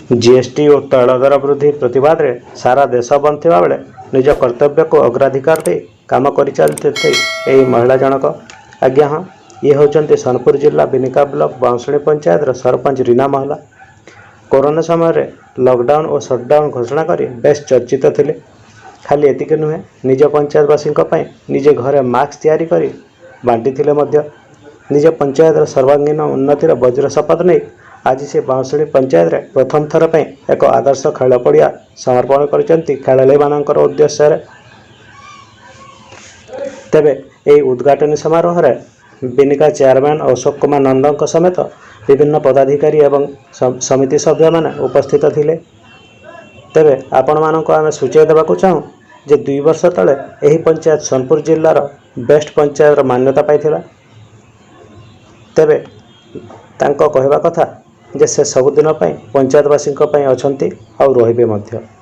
GST ଓ ତୈଳ ଦର ବୃଦ୍ଧି ପ୍ରତିବାଦରେ ସାରା ଦେଶ ବନ୍ଦ ଥିବାବେଳେ ନିଜ କର୍ତ୍ତବ୍ୟକୁ ଅଗ୍ରାଧିକାର ଦେଇ କାମ କରିଚାଲିଛନ୍ତି ଏହି ମହିଳା ଜଣକ। ଆଜ୍ଞା ହଁ, ଇଏ ହେଉଛନ୍ତି ସୋନପୁର ଜିଲ୍ଲା ବିନିକା ବ୍ଲକ ବାଉଁଶୁଣୀ ପଞ୍ଚାୟତର ସରପଞ୍ଚ ରୀନା ମହଲା। କରୋନା ସମୟରେ ଲକଡାଉନ୍ ଓ ସଟ୍ଡାଉନ୍ ଘୋଷଣା କରି ବେଶ୍ ଚର୍ଚ୍ଚିତ ଥିଲେ। ଖାଲି ଏତିକି ନୁହେଁ, ନିଜ ପଞ୍ଚାୟତବାସୀଙ୍କ ପାଇଁ ନିଜେ ଘରେ ମାସ୍କ ତିଆରି କରି ବାଣ୍ଟିଥିଲେ ମଧ୍ୟ। ନିଜ ପଞ୍ଚାୟତର ସର୍ବାଙ୍ଗୀନ ଉନ୍ନତିର ବଜ୍ର ଶପଥ ନେଇ ଆଜି ସେ ବାଉଁଶୁଣୀ ପଞ୍ଚାୟତରେ ପ୍ରଥମ ଥର ପାଇଁ ଏକ ଆଦର୍ଶ ଖେଳ ପଡ଼ିଆ ସମର୍ପଣ କରିଛନ୍ତି ଖେଳାଳିମାନଙ୍କର ଉଦ୍ଦେଶ୍ୟରେ। ତେବେ ଏହି ଉଦ୍ଘାଟନୀ ସମାରୋହରେ ବିନିକା ଚେୟାରମ୍ୟାନ୍ ଅଶୋକ କୁମାର ନନ୍ଦଙ୍କ ସମେତ ବିଭିନ୍ନ ପଦାଧିକାରୀ ଏବଂ ସମିତି ସଭ୍ୟମାନେ ଉପସ୍ଥିତ ଥିଲେ। ତେବେ ଆପଣମାନଙ୍କୁ ଆମେ ସୂଚାଇ ଦେବାକୁ ଚାହୁଁ ଯେ 2 ବର୍ଷ ତଳେ ଏହି ପଞ୍ଚାୟତ ସୋନପୁର ଜିଲ୍ଲାର ବେଷ୍ଟ ପଞ୍ଚାୟତର ମାନ୍ୟତା ପାଇଥିଲା। ତେବେ ତାଙ୍କ କହିବା କଥା ଯେ ସେ ସବୁଦିନ ପାଇଁ ପଞ୍ଚାୟତବାସୀଙ୍କ ପାଇଁ ଅଛନ୍ତି ଆଉ ରହିବେ ମଧ୍ୟ।